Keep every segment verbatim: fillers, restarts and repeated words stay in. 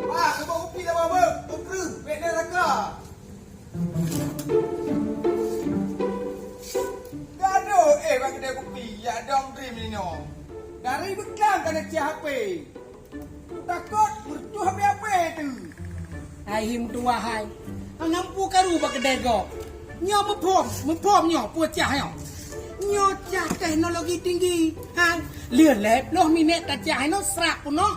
Wah, keuboh kupi lam beuh, beukreueh, bèk neuraka. Gadoh éh bak keudè kupi, jak dong dream inoe. Dari beuklam ka neucah H P. Takot meutuah H P-H P teuh. Hai him tuwah hai. Hana peue karu bak keudè gob. Nyoe muphom, muphom nyoe peue cah nyoe. Nyoe cah teknologi tinggi. Hai, lheueh lhèe ploh minèt tacah inoe srap peunoh.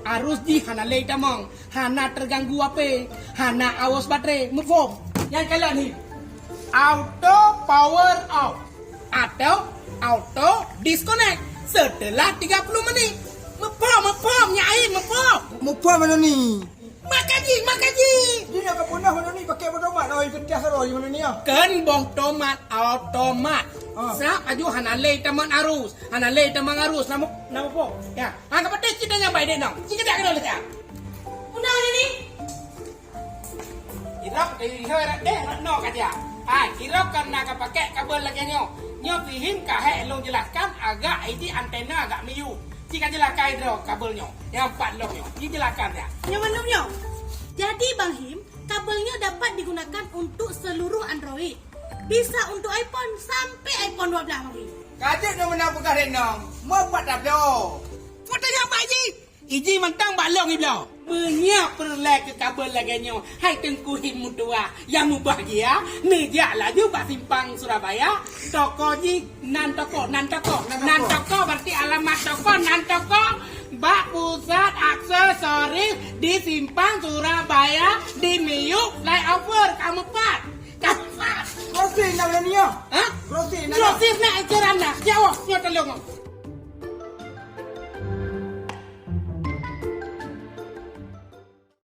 Arus jih hana lé tamong, hana teuganggu H P, hana awos baterai, muphom. Nyang kalon hi. Auto power off atau auto disconnect setelah tiga puluh menit. Muphom, muphom, nyan hai, muphom. Muphom meunoe ni. Makaji, makaji. Di nak keupeunah meunoe ni pakai boh tomat, oh, ikut tiah saro di meunoe ni, ya. Kan boh tomat, otomat. Ah. Sab aju hana lé tamong arus, hana lé tamong arus, nama, nama po? Ya. Ha, kapateh cita nyang baik dek nong. Cita tak kena letak. Punah ni ni. Irap dari liha rak deh rak no kaja. Ha, irap kan nak pakai kabel lagèe nyoe. Nyoe pih him ka hèk long jelaskan agak idi antena agak miyup. Ci ka jelaskan droe kabel nyoe. Nyang empat long nyoe. Ci jelaskan ya. Nyang mana nyoe? Jadi Bang Him, kabel nyoe dapat digunakan untuk seluruh Android. Bisa untuk iPhone sampai iPhone dua belas Bang Him. Ka jeuet nyoe meunan peugah dek nong. Meu pat tabloe. Foto nyang baik ji. Iji mantong bak long ibloe. Meunyoe peureulèe keu kabel lagèe nyoe, hai Teungku Him meutuah, nyang mubahgia, neujak laju bak simpang Surabaya, toko jih nan toko, nan toko, nan toko, berarti alamat toko, nan toko, bak pusat aksesoris di simpang Surabaya, di miyup flyover, ka meupat, ka meupat. Grosir nak ni ya? Ha? Grosir nak. Grosir nak eceran nak. Jawab, nyoe tolong.